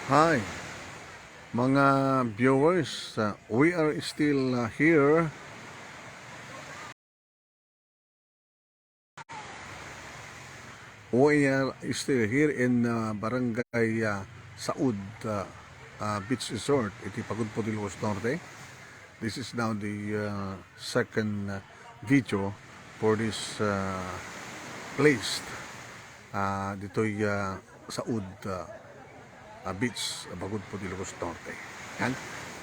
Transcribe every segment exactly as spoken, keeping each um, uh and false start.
Hi, mga viewers, uh, we are still, uh, here. We are still here in, uh, Barangay, uh, Saud, uh, uh, Beach Resort, iti Pagudpud, Ilocos Norte. This is now the, uh, second, uh, video for this, uh, place, uh, ditoy, uh, Saud, uh, uh, Beach, uh, Pagudpud, Ilocos Norte. Yan.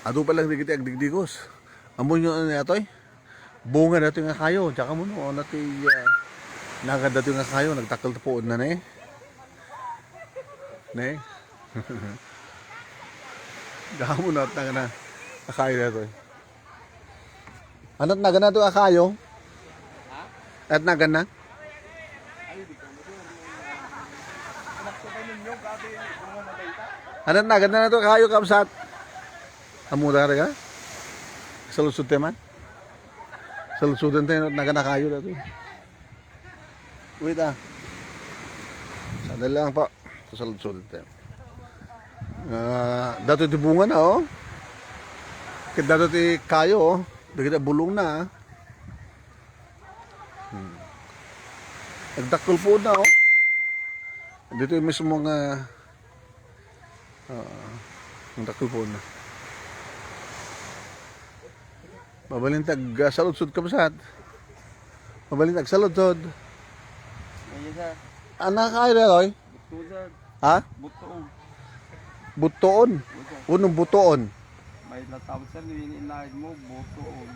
Adu pa lang dagiti agdigdigos. Ammoyo ania daytoy? Bunga daytoy nga kayo. Diak ammo no, ania ti, uh, nagan daytoy nga kayo. Nagdakkel ti puodna, ne? Ne? Diak ammo no, ania nga kayo daytoy. Ania ti naganna daytoy a kayo? Ania ti naganna? Ania ti naganna daytoy a kayo, kabsat? Ammoda ka? Saludsodtayo man. Saludsoden tayo, ania ti naganna a kayo daytoy. Wait, ah. Sandali lang po. Saludsodtayo. Ah, daytoy ti bungana, oh. Ket daytoy ti kayo, oh. Dagiti bulongna, ah. Hmm. Nagdakkel puodna, oh. Daytoy mismo nga, ah, nagdakkel puodna. Mabalin ti ag-, ah, saludsod, kabsat. Mabalin ti agsaludsod. Ayun, sir. Ania ti kayo daytoy? Butto, sir. Ha? Butto. Buttoon? Butto. Uno buttoon? May latam, sir, ni inaid mo, buttoon.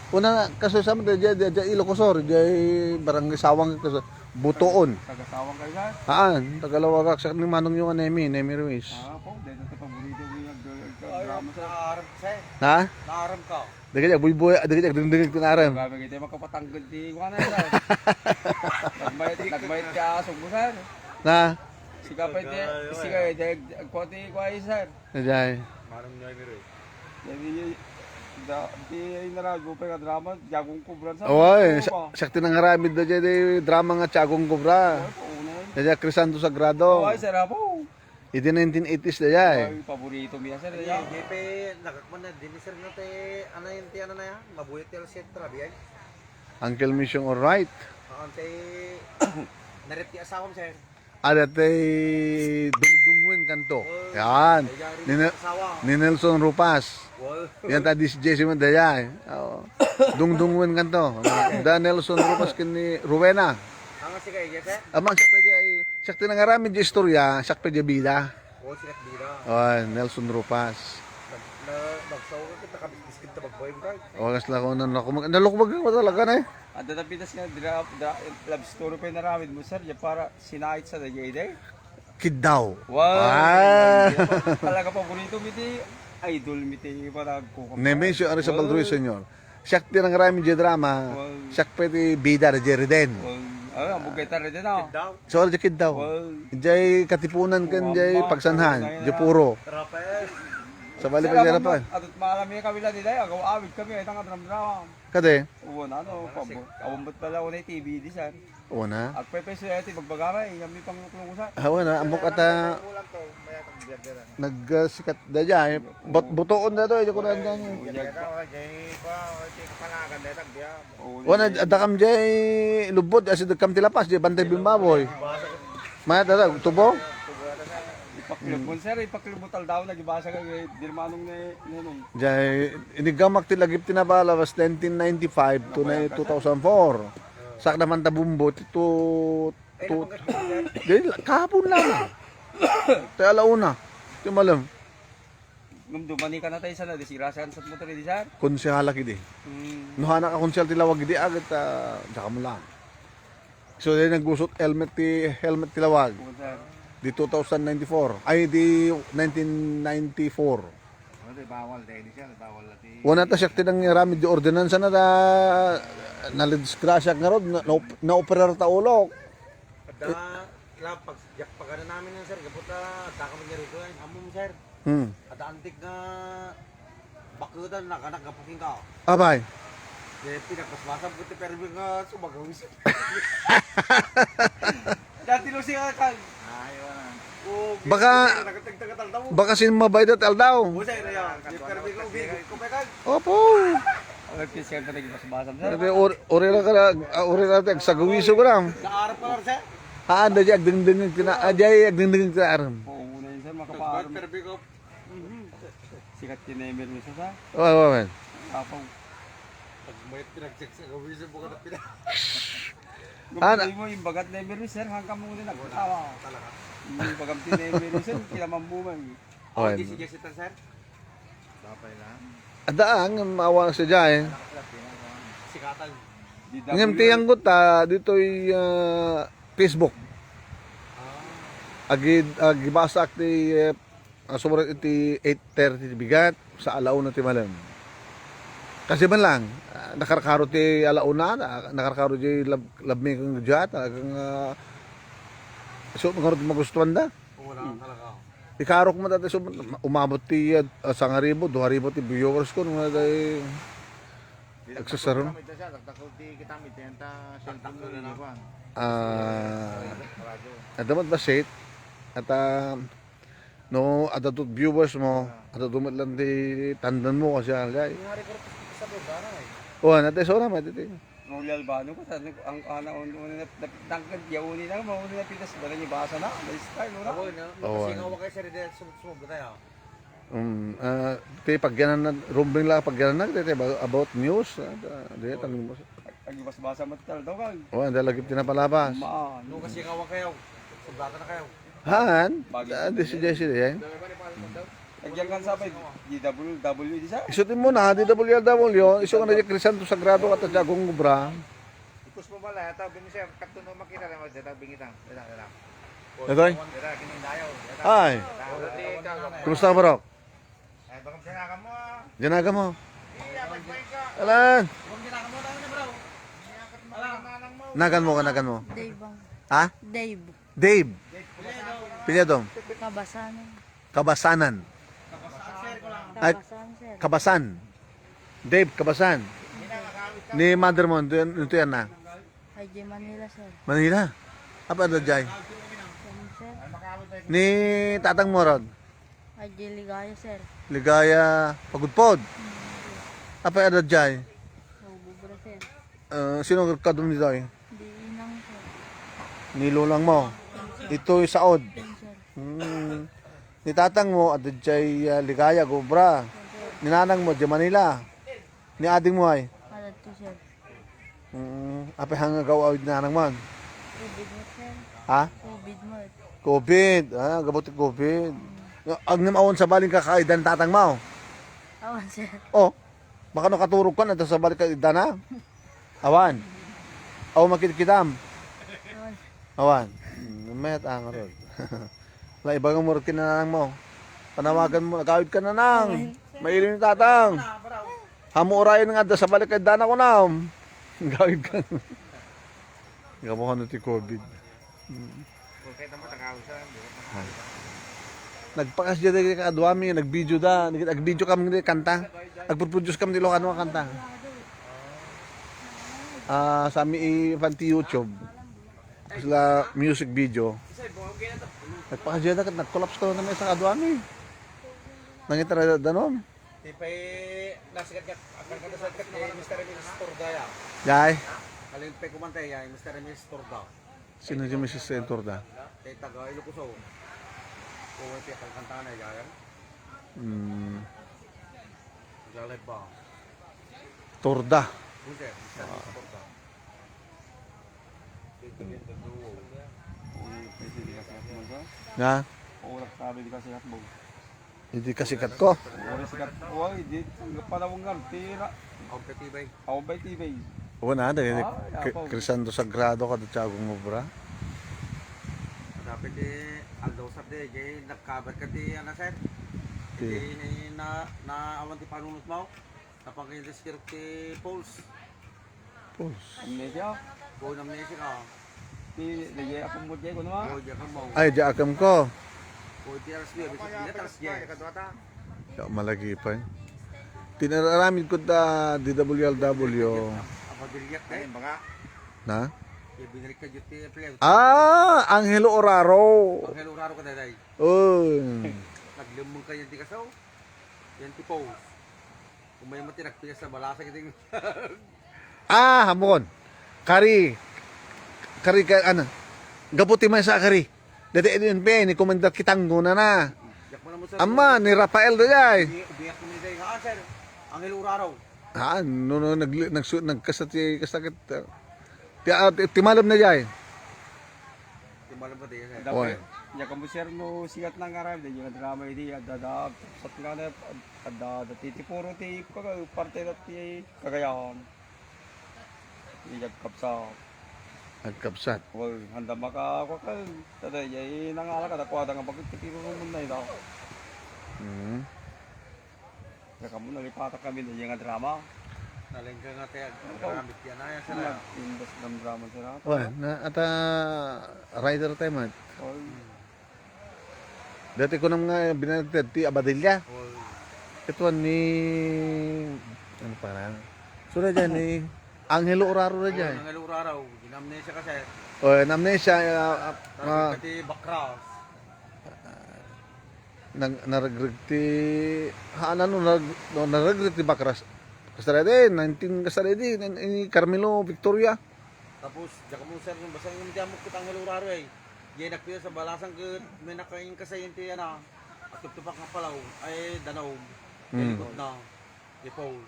Una, kaso sa amin, diay, diay, diay Ilocos Sur, diay Barangay Sawang, kaso, buttoon. Taga Sawang kayo, sir? Haan, taga Laoagac, sa ni manongyo nga Nemi, Nemi Ruiz. Ah, po, dito sa paborito ko yung ag-, ag-, drama, sir. Naaram, sir. Ha? Naaram ka. Dagiti agbuybuy, dagiti agdengdengngeg ti naaram. Grabe, kitayo makapatangged ti kuana, sir. Nagmayat, nagmayat ka asog mo, sir. Na? Sika pa iti, sika, iti, agkuha ti kuha, sir. Ajay. Manong niya, Miro, eh. Dagiti, da, ti, ay, narago pa nga drama, Tiagong Kubra, sir. Awa, eh, siak ti nangaramid daydiay drama nga Tiagong Kubra. Awa, po, una, eh. Daydiay Crisanto Sagrado. Awa, sir, apo. Iti nineteen eighties daydiay. Ay, paborito mi, sir, ay, ya. Di pe, nagakman na, din, sir, no, te, ano yun, te, ano na yan? Mabuhay, te, si Trabian. Uncle Misyong, all right. Ah, te, narip ti asawam, sir. Ada ti Dungdungwen kanto. Oh, yan. Ni Nel-, asawa. Ni Nelson Rupas. Wow. Yan ta D J si Mandayay. Oo. Dungdungwen kanto. Da Nelson Rupas ken ni Rowena. Ang sige, yes, sir. Amang siak daydiay, siak ti nangaramid ti istorya, siak pay diay bida. Oh, siak bida. Oh, Nelson Rupas. Nag-, na-, nagsawa ka, kita kabisbis kita magboy mo, kay. Oh, kasla ko na, naku-, nalukbag ko talaga, ne. Adda napitas nga, dira, da, love story pay naramid mo, sir, ya para sinait sa daydiay, day. Kiddaw. Wow. Ah. Talaga paborito mi ti idol mi ti panagkukam. Nemesio Arizabal Ruiz, Senior. Siak ti nangaramid diay drama. Wow. Siak pay ti bida da Jerry den. Wow. Ah, ambog kay ta Jerry den, ah. Kiddaw. So, diay Kiddaw. Wow. Diay Katipunan ken diay Pagsanhan, diay Puro. Rafael. Sabali pay diay Rafael. Adut maalam mi kami la di day, agaw-awid kami, ay tanga dramdram. Kadi? Uwan, ano, pabo-, awan met pala unay T V di, sir. Uwan, ha? Agpepeso ya ti bagbagara, eh, kami pangluklungusan. Ah, uwan, ha? Ammok ata nagsikat daydiay, eh. But-, butoon da to, eh, di ko na andan, eh. Uwan, ad-, adda kam diay lubbod, asi dagkam ti lapas, diay bantay bimbaboy. Mayat da, tubo? Ipaklubon, sir, ipaklubon taldaw, nagibasa ka, eh, dirmanong ni, ni, ni. Diay, iniggamak ti lagip ti nabala, was nineteen ninety-five to na two thousand four. Sakna man ta bumbo, ti tu-, tu-, di, kahapon lang. Ti ala una. Ti malem. Ngem dumani ka na tayo sa nadisgrasya kan sa motor, di, sir? Konsehala kidi. Hmm. No, haanak a konsehal ti lawag idi, agat, ah, diak ammo lang. So, di nagusot helmet ti, helmet ti lawag. Oo, sir. Di two thousand ninety-four. Ay, di nineteen ninety-four. Ano, di bawal, di, di, sir, bawal na ti. Wana ta siak ti nangaramid di ordinansa na ta, nadisgrasya ngarud, na, na, naoperar ta ulok. Adda, la, pag, jak, pagana namin yan, sir, gapot na, adda kami nga rito, ay, amom, sir. Hmm. Adda antik nga baketan, nakanak gapu kenka. Abay. Di, pinagbasbasam ko ti permi nga sumagaw siya. Dati lo siya kan. Ay, wala. Baka, baka sin mabayda ti aldaw. Opo. Uri, uri lang ka, ah, uri lang ti agsagawiso ka lang. Haan, da di agdengdengag ti na, ah, di agdengdengag ti naaram. Sikat ti nemer ni Sasa. Wan, wan, wan. Apaw. Pagmayat pinagsagsaga, wisan mo ka na pina- Ana. Gumuli mo, imbagat nemer ni Sir, hanggang mo na nagkatawa. Imbagat ti nemer ni Sir, kinaman mo man. Wan. Di si Jessica, sir? Adda, ang maawa sa dyan. Sikatan. Ngem ti yanggut ta, ditoy, ah, Facebook. Agi, agibasak ti, eh, Ah, sumurat iti eight thirty ti bigat, sa alauna ti malem. Kasi man lang, ah, nakarkaro ti alauna, ah, nakarkaro ti lab-, labmi kang diat, ah, kang, ah, so, ngarud magustuhan da. Wala talaga. Ikarok mo dati, so, umabot ti, ah, sangaribo, duharibo ti viewers ko, nung naday agsasaro. Kami, ita siya, dagdag ko ti kita, may tenta, cellphone mo, iniwan. Ah, adamat ba, Seth? At, ah, No, adda to viewers mo, adda to met lang ti tandem mo kasi alay. Nga record ti sabor, dara, eh. Oh, nate sora, mati ti. Rolly Albano ko, sabi ko, ang ana, un-, un-, nap-, nap-, tangkad, yauni na, mauni na pitas, dala niya basa na, may style, wala. Abo, no? Oh, Kasi nga, ah. Wa kayo sa rin, sum-, sumubra tayo. Um, ah, ti pagyanan na, rumbeng la pagyanan na, ti, ti, about news, ah, di, tangin mo. Ag-, agbasbasa mo ti aldaw, kag. Oh, anda lagi pinapalabas. Maan. No, kasi nga, wa kayo. Subrata na kayo. Haan? Bagay. Ah, di si Jesse, eh. Lagyan kan sa pay, D W W di sa? Isutin mo na, D W W, isu ka na di Crisanto Sagrado at Tiagong Obra. Ipus mo bala, ata, bin siya, katun mo makita, data, bin kita. Data, data. Itoy? Data, kinindayo, data. Ay. Data. Kumusta ka, bro? Ay, baka sinakan mo, ah. Dyan aga mo. Iya, pagpain ka. Alan. Baka sinakan mo, dami na, bro. Nagan mo ka, nagan mo. Dave ang Ha? Dave. Dave. Pilyadom. Kabasanan. Kabasanan. Ay, Kabasan, sir. Kabasan. Dave Kabasan. Ni mother mo, ito yan, ito yan na. Ay, di Manila, sir. Manila? Apa adda jay? Yan, sir. Ni tatang mo rod? Ay, di Ligaya, sir. Ligaya Pagudpod. Hmm, sir. Apa adda jay? Sa Ububra, sir. Ah, sino kadum ditoy? Di inang, sir. Ni lolang mo? Ito'y saod? Yan, sir. Hmm. Ni tatang mo, adda jay, ah, Ligaya, Gobra. Yan, sir. Ni nanang mo, di Manila. Ni ading mo ay? Adda to, sir. Mm, apay nga agawawid ni nanang mo? Covid mo, sir. Ha? Covid mo. Covid. Ah, gabot ti covid. Agnem awan sa balin kakaida ni tatang mo? Awan, sir. Oh, baka nakaturog ka na sa balik ka idana? Awan. Awan makitkitam. Awan. Awan. Mm, met ang rod. La, ibaga mo rod kinanang mo. Panawagan mo, nagawid ka, nanang. Awan, sir. Maili ni tatang. Hamo urayan nga adda sa balik kay dana ko na. Gawid ka. Gabuhan ti covid. Mm. Ha. Nagpakas dyan dagiti kaaduami, nag-video da, nag-video kami dagiti kanta. Nagproduce kami ti Ilocano nga kanta. Ah, sami i-, pan ti YouTube. Sila music video. Nagpakas dyan da, nag-collapse ka na may sa kaaduami. Nangitara danon. Ti pay nasikat kat, akan kada sa kat, eh, Mister and Missus Torda ya. Jay? Kalin pay kumanta ya, Mister and Missus Torda. Sino si Missus Torda? Eh, taga Ilocos, oh. Oh, ti akan kanta na ya, yan. Hmm. Jalay ba? Torda. Hindi, Mister and Missus Torda. Dito, dito, dito. Uy, pwede di kasi ako, ha? Na? Oras sabi di kasi ako. Hindi kasikat ko. Oras sikat ko, ay, di, ang panawang nga, tira. Ang katibay. Ang bay tibay. Wala na, dahil Ah, Kri-, yapaw. Crisanto Sagrado ka, Tiagong Obra. Dapat eh, aldaw sa de, jay, nagkabat ka di, ano, sir? Di. Di, na, na, awan di panunot mo? Napangkita si Kirk ti Pauls. Pauls. Amnesia? Kung amnesia ka. Ti, lagi ako mo, Jay, kuno, ah. Oh, diyan ka mo. Ay, diyan akam ko. Oh, di alas nuebe, sa pila, alas diyes. Ya, malagi pa, eh. Tinararamid ko ta D W L W. Apa, bilyak, eh? Ay, baka. Na? Binalik ka dito, eh, pre. Ah, Angelo Oraro. Angelo Oraro ka, daday. Oh. Naglemmeng ka yan, di ka, so? Yan, ti Paul. Kung may mati, nagpinas na balasa, kiting. Ah, hamon. Kari. Kari ka, ano? Gapu ti maysa a kari. Dati, N P A, ni Commander Kitang, ngunana. Yak mo na mo, sir. Ama, ni Rafael, daday. Ni, ubiyak mo ni, day. Ha, sir? Angelo Oraro. Ah, no, no, nag-, nagsu-, nagkasta ti, kasta ket, ah, ti, ah, ti, ti malem na jay. Ti malem ka di, eh. Oy. Diak ammo, sir, no singat nga aram, di nga drama idi, adda, adda, sat nga na, adda, adda, ti, ti puro ti, kaga-, parte na ti Cagayan. Di nagkabsat. Nagkabsat. Well, handa maka, kwa ka, tada, jay, nangala ka, dakwa, da nga bakit ti, ti, na ito. Mm. Kaya kamo, nalipatan kami na yung drama. Nalengka nga tayo, ang gamit yan, ay, ang sana. Indas ng drama, sir, ha? Well, na, ata, rider tayo, man. Oh. Dati ko nang nga binaliktad ti Abadilla. Oh. Ito ni, ano pa na? So, na dyan, ni Angelo Oraro na dyan. Oh, Angelo Oraro. Ginamnesia ka, sir. Oh, namnesia, ah, ah, Tapos ah, pati Bakras. Nag-, naregreg ti, haan, no, nag-, no, naregreg ti Bakras. Kasaredi, nineteen kasaredi, ni, ni Carmelo Victoria. Tapos, diak mo, sir, nung basta yung diamok ko tanggal uraro, eh. Diyan nagpila sa balasan ko, may nakain ka sa yung tiyan, ah. At tuptupak nga palaw, ay, danaw. Hmm. Likod na, di Paul.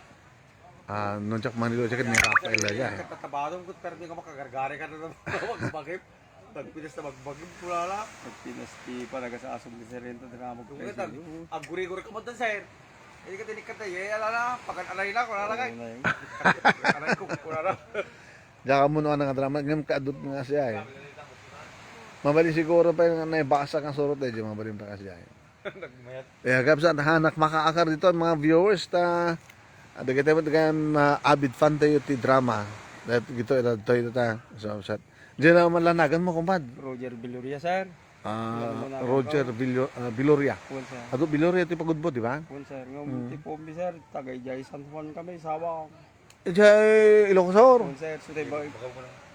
Ah, no, diak Manilo, diak ni Rafael, ya. Katatabadong ko, pero di ka makagargari ka na naman. Bakit? Nagpinas na magbagim, kulala. Nagpinas ti panagasasong ni Sir Rento, dira mo. Kung kita, aguri-guri ka mo doon, sir. Hindi ka tinikkat na, yaya, ala na, pagan-alay na, kulala kay. Oo, na yun. Aray ko, kulala. Diyan ka mo, no, nga drama, ngem kaadut nga siya, eh. Mabali siguro pa yung naibasa kang surot, eh, di mabali pa kasi, eh. Nagmayat. Eh, agap sa, hanak makaakar dito, mga viewers, ta, ada kita mo, kan, ah, avid fan tayo ti drama. Dahil gito, ito, ito, ito, ta. So, sa, Diyan na manlanagan mo, kumpad? Roger Viloria, sir. Ah, Roger Vilo-, ah, Viloria. Wen, sir. Adu, Viloria ti pagudbo, di ba? Wen, sir. Ngem ti Pombi, sir, taga idiay San Juan kami, Sawang. Idiay Ilocos Sur. Wen, sir. Sutay ba-,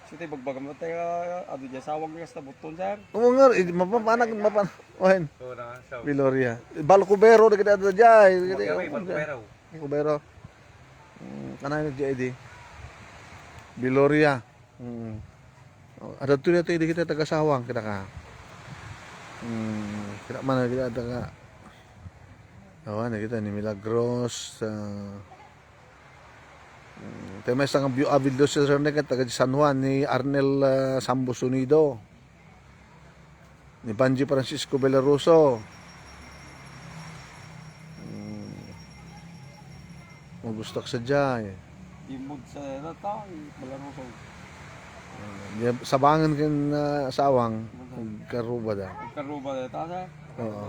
sutay bagbagam tayo, adu diay Sawang, kasta Buton, sir. Oo nga, eh, mapapanag, mapan-, wen. Viloria. Balcubero, dagiti adu diay. Balcubero. Balcubero. Mm, kanay nag-J I D. Viloria. Mm. Oh, adda to dito, di kita taga Sawang, kita ka. Mm, kita man, kita taga, awan, kita ni Milagros, ah, mm, tayo may isang view, ah, video si Sir Nick, taga San Juan, ni Arnel, ah, Sambo Sonido. Ni Panji Francisco Villaroso. Hmm. Magustak sa jay. Imod sa rata, Villaroso. Hmm. Sabangan ken, ah, Sawang, nagkaruba da. Nagkaruba da, ta, sir? Oo.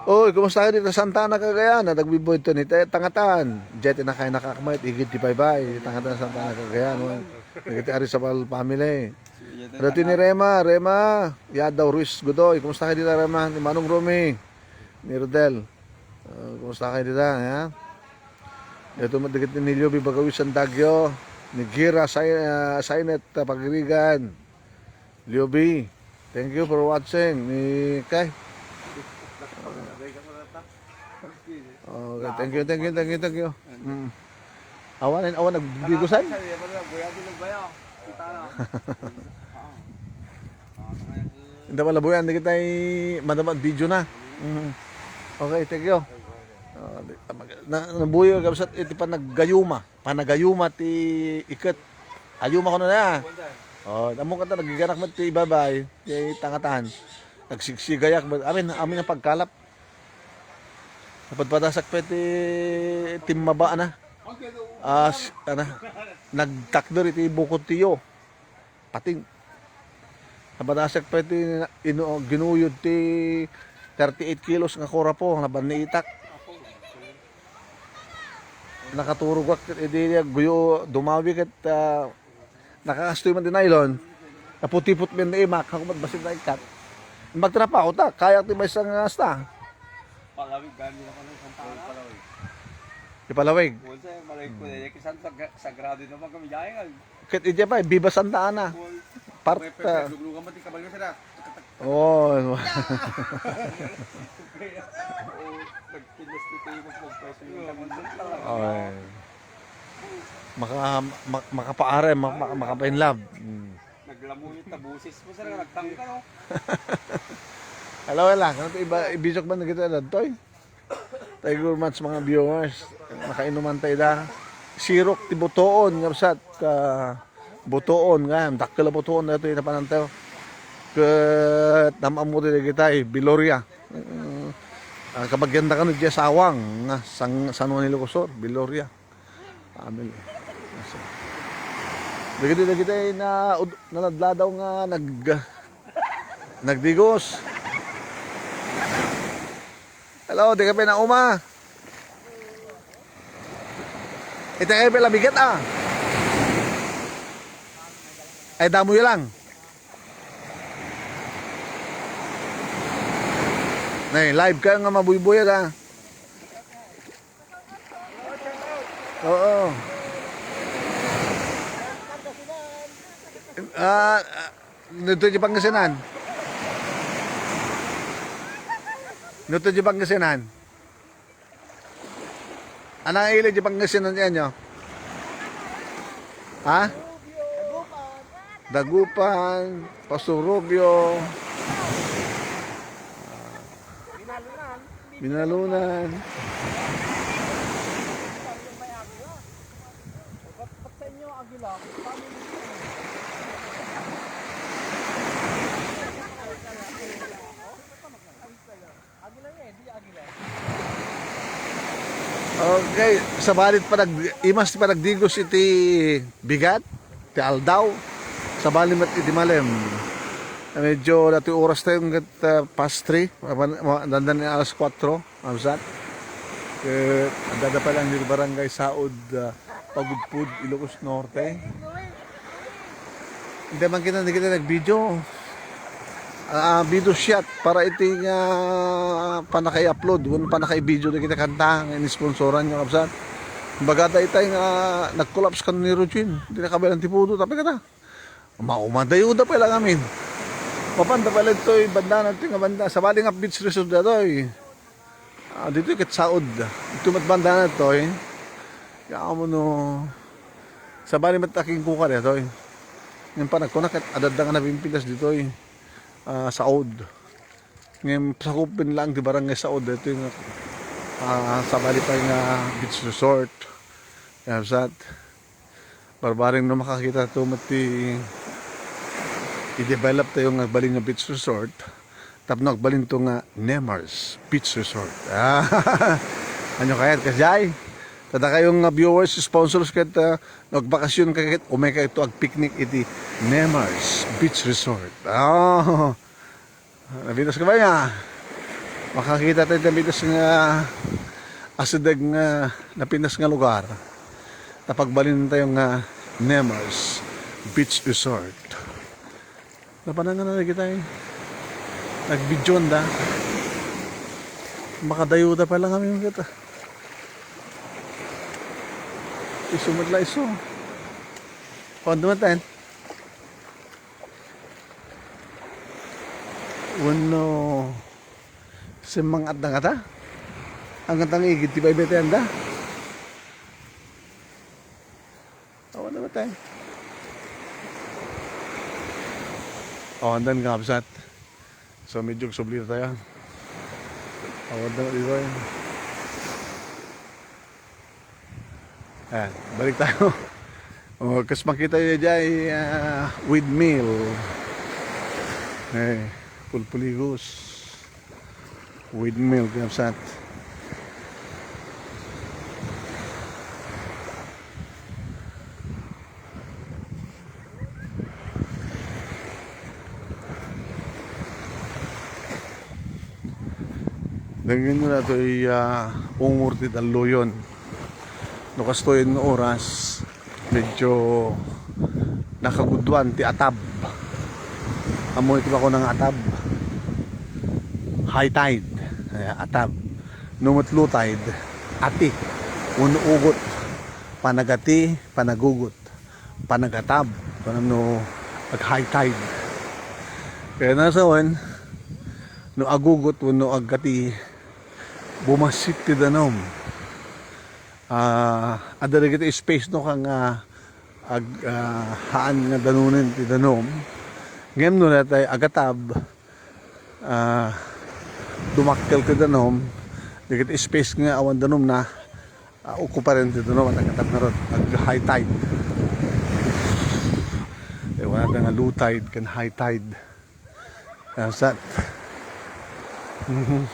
Oy, kumusta ka dito? Santa Ana, Cagayan. Nagbiboy to ni te-, Tangatan. Jet na kayo nakakmait. Igid ti baybay. Tangatan, Santa Ana, Cagayan. Nagiti Arizabal family. Dati ni Rema, Rema. Yadaw Ruiz Godoy. Kumusta kayo dito, Rema? Ni Manong Romy. Ni Rodel. Ah, kumusta kayo dito, ha? Ito, madikit ni Liobi Bagawisan Dagyo. Ni Gira Say-, ah, Sainet, ah, Pagirigan. Liobi, thank you for watching. Ni kay. Okay, thank you, thank you, thank you, thank you. Mm. Awan, awan, nagbigosan. Inda pala, buyan, di kita madama video na. Mm. Okay, thank you. Ah, di, mag-, na, nabuyo, kabsat, iti pa naggayuma. Panagayuma ti iket. Ayuma kuno na. Oh, ammok kata, nagiganak met ti ibabay, ti Tangatan. Nagsigsigayak met. Amin, amin ang pagkalap. Napadpadasak pa ti timmaba na. As, ana, nagtakder iti bukod tiyo. Pating. Napadasek pa iti ino-, ginuyod ti thirty-eight kilos nga kurapo, nabanniitak. Nakaturogak ket idi guyo dumawi ket, ah, nakakastoy man ti nylon. Naputipot men ni imak, ako met bassit na ikkat. Imbag ti napauta, kayak ti maysa nga asta. Palawig, gani na pala isang palawig. Ipalawig. Wala sa malay ko, eh, kisan sag-, sagrado naman kami, jay, ay. Ket iti pa, Viva Santa Ana. Wala. Part, may ah, pagduglugan mo, ti kabalyo sila. Oh. Nagpinas dito yung magpagpasok yung kaminsan talaga. Okay. Maka-, ma-, makapaare, ma-, ma-, makapainlove. Mm. Naglamuyo ta boses mo, sir, nagtangka, no? Hello, wala. Ano to, iba, ibisok ba na kita, Toy? Thank you very much, mga viewers. Nakainuman tayo da. Sirok ti Butuon, nga sat, ah, Butuon, nga, dakkel a Butuon, ito yung napanan tayo. Ket, nam-ammo ti dagitay, Biloria. Mm, ah, kabagyan da kano, di asawang, nga, San, San Juan Ilocos Sur, Biloria. Amin. Dagiti, dagiti na ud-, naladladaw nga nag-, nagdigos. Hello, di ka pinauma. Ita kayo pala bigat, ah. Ay, damo yun lang. Nay, live kayo nga mabuybuyag, ah. Oo. Ah, ah, nuto di Pangasinan. Nuto di Pangasinan. Anong ili di Pangasinan niya nyo? Ha? Dagupan, Pastor Rubio. Binalunan. Okay, sabalit pa nag-, imas ti panagdigos iti bigat ti aldaw. Sabali met iti malem. Medyo datoy oras tayo ket, ah, past three. Mapan-, ma-, dandan ni alas kuatro, amsat. Ket adda pay lang ditoy Barangay Saod, ah, Pagudpud, Ilocos Norte. Hindi man kita, hindi kita nag-video. Ah, video shot para iti nga panakay-upload, wenno panakay-video dagiti kanta nga inisponsoran nyo, kabsat. Baga ta itay nga nag-collapse kan ni Rogin. Hindi na kabayan ti pudo, tapi kata. Maumadayo da pala ngamin. Mapanda pala ito'y banda na ito nga banda. Sabali nga beach resort da ito'y. Ah, dito'y ket Saod. Ito mat banda na ito'y. Kaya mo no. Sabali mat aking kuka da ito'y. Yung panagkuna ket adadda nga napimpilas dito'y, ah, Saod. Ngayon, sakupin lang ti Barangay Saod. Ito yung, ah, sabali pa yung, ah, beach resort. Yan, sat. Barbareng no makakita to met ti i-develop tayo nga agbalin nga beach resort. Tapno agbalin to nga Nemars Beach Resort. Ah, ano kayat, kasjay? Kada kayo nga viewers, sponsors ket, ah, nagbakasyon ka ket umay kayo to agpicnic iti Nemars Beach Resort. Ah, napintas ka ba niya? Makakita tayo napintas nga asideg nga napintas nga lugar. Tapagbalin tayo nga Nemars Beach Resort. Napanangan na kita eh. Nag-video da. Makadayo da pala kami kita. Isu met la isu. Kuwan dumaten. Wenno, simmangat na kata? Ang katang igid ti baybay tenda? Awan na ba tayo? Awan dan, kabsat. So, medyo subli tayo. Awan na, di ba? Ayan, balik tayo. Oh, kas makita nyo dyan, ah, windmill. Eh, pulpuligos. Windmill, kabsat. Denggen mo na ito'y, ah, ungor ti dalluyon. No kastoyen nga oras, medyo nakagudduan ti atab. Ammo iti bakuna nga atab. High tide, eh, atab. No met low tide, ati. Unugot, panagati, panagugot, panagatab, wenno ag-high tide. Kaya nasawen, no agugot wenno agati, bumassit ti danum. Ah, adda dagiti space no kang, ah, ag-, ah, haan nga danunen ti danum. Ngem no natay agatab, ah, dumakkel ti danum, dagiti space nga awan danumna, ah, okuparen ti danum, at agatab ngarud, ag-high tide. Eh, wala ta nga low tide ken high tide. Sat. Mhm.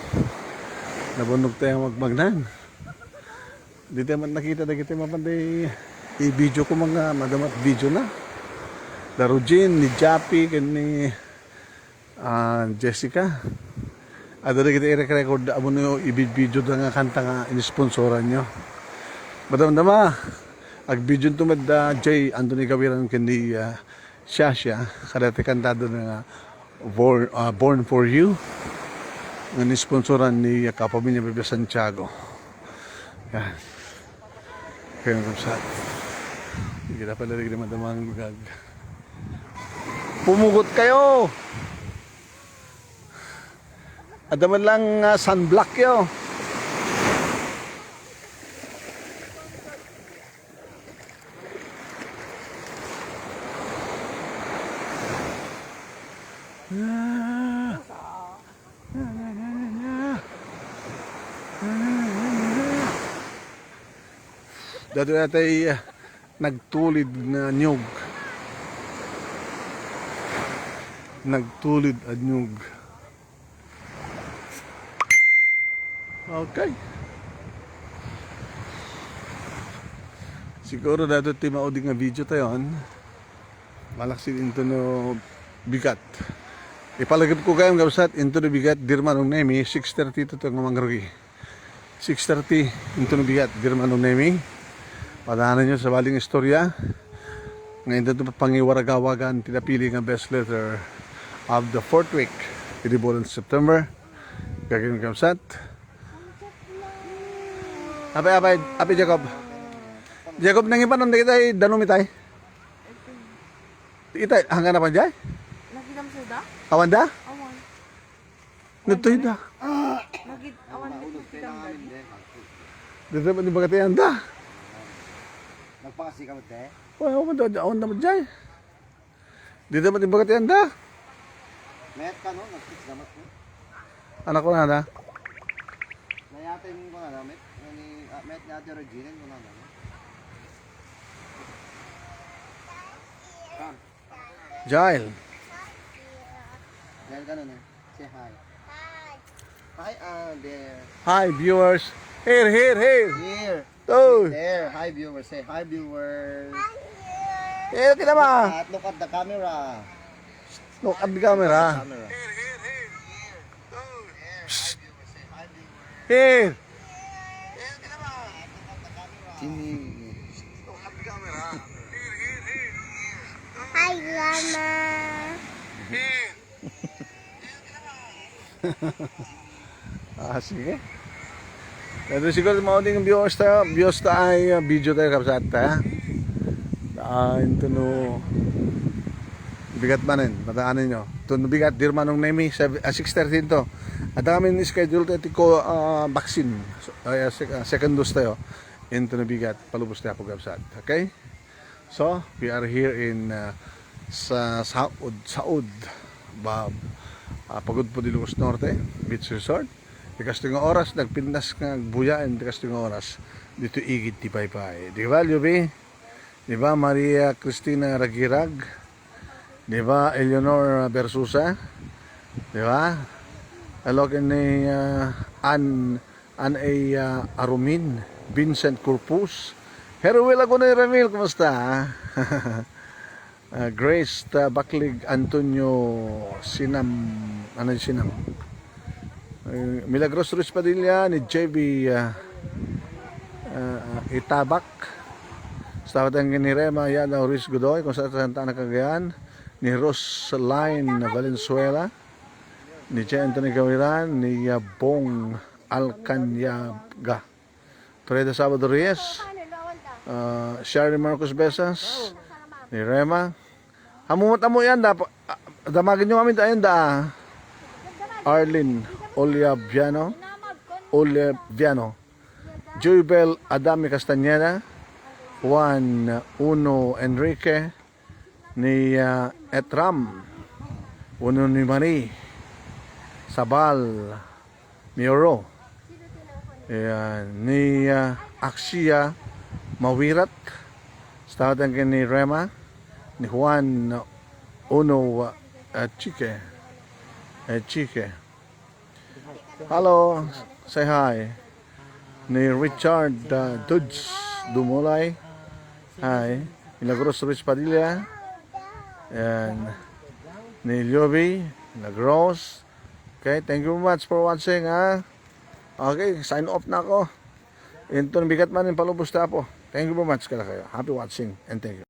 Nabunnog tayo magmagnan. Di tayo man nakita dagiti mapan di i-video ko mga madama video na. Da Rugin, ni Jappy, ken ni, ah, Jessica. Adda dagiti i-record, amo no i-video da nga kanta nga inisponsoran nyo. Madamdama, ag-video to med da Jay Anthony Gawiran ken ni, ah, Shasha, kadati kantado na nga Born, ah, Born for You, nga nisponsoran ni Kapamilya Bebe Santiago. Yan. Kaya nga sa, hindi na pala rin madamang lugar. Pumugot kayo! Ada man lang, ah, sunblock yo. Ah. Dati natay, ah, nagtulid nga nyug. Nagtulid a nyug. Okay. Siguro dato ti maudi nga video tayon. Malaksid into no bigat. Ipalagip ko kayam, kabsat, into no bigat, Dirma nung Nemi, six thirty to nga mangrugi. Six thirty, into no bigat, Dirma nung Nemi. Padanan nyo sa baling istorya. Nga into pangiwaragawagan, tinapili nga best letter of the fourth week. Idi bulan September. Gagawin kamsat. Apay, apay, apay, Jacob. Jacob, nangipanon na kita, eh, danum itay. Itay, hanggang na pa, Jay? Nakita mo sila? Awan da? Awan. Nagtuy da. Nagit-, awan, nagit-, kita mo dali. Dito ba ni bagati anda? Nagpakasi ka mo, te? Wala, awan da, awan da, Jay. Di dapat ibagat yan da. Mayat ka, no? Nag-text dapat, no? Anak ko na da. Nayatay mo ko na da. Mayat, ni, ah, mayat ni Ate Regina ko na da, no? Come. Jail. Jail ka na, no? Say hi. Hi. Hi, ah, there. Hi, viewers. Here, here, here. Here. Oh. There. Hi, viewers. Say hi, viewers. Hi, viewers. Eh, kita ba? Look at, look at the camera. Look at the camera. Camera. Here, here, here. Oh. Here. Hi, viewers. Say hi, viewers. Here. Sini. Look at the camera. Here, here, here. Hi, Grandma. Here. Ah, sige. Pero siguro mao ding views ta, views ta ay, ah, video tayo, kabsat, ha? Ah, into no bigat manen, mataanan nyo. Ito no bigat, Dirma nung Nemi, sev-, ah, six thirty to. At kami schedule tayo, tiko, ah, vaccine. So, ay, ah, sec-, ah, second dose tayo. Into no bigat, palubos tayo po, kabsat. Okay? So, we are here in, uh, sa Saud, Saud, ba, uh, Pagudpud, Ilocos Norte Beach Resort. Ti kastoy nga oras, nagpintas nga agbuyaen ti kastoy nga oras dito igid ti paypay. Di ba, Luby? Di ba, Maria Cristina Ragirag? Di ba, Eleanor Versosa? Di ba? Hello, kini, uh, Ann Ann A, ah, Arumin, Vincent Corpus, Heruel Agonay Ramil, kumusta? Ah, Grace, ah, Baklig, Antonio Sinam, ano yung Sinam? Eh, Milagros Ruiz Padilla, ni J B, ah, ah, Itabak, sa ni Rema, Yana, Ruiz Godoy, kung sa Santa Ana, Cagayan, ni Roseline Valenzuela, ni J. Anthony Gawiran, ni, ah, Bong Alcanyaga. Freda Sabado Reyes, ah, Sherry Marcos Besas, ni Rema. Ammom met ammo yan, da, ah, damagen nyo amin, ayan da, ah. Arlene Oliviano, Oliviano, Joybel Adami Castañeda, Juan Uno Enrique, ni, ah, Etram, wenno ni Marie Sabal Mioro, ayan, ni, ah, Axia Mawirat, sa tawagen ken ni Rema, ni Juan Uno, ah, Chike, eh, Chike. Hello, say hi. Ni Richard, uh, Dudes Dumulay. Hi. Milagros Ruiz Padilla. And ni Liovi Milagros. Okay, thank you very much for watching, ha. Okay, sign off na ako. Inton bigat man in palubos ta po. Thank you very much, kada kayo. Happy watching and thank you.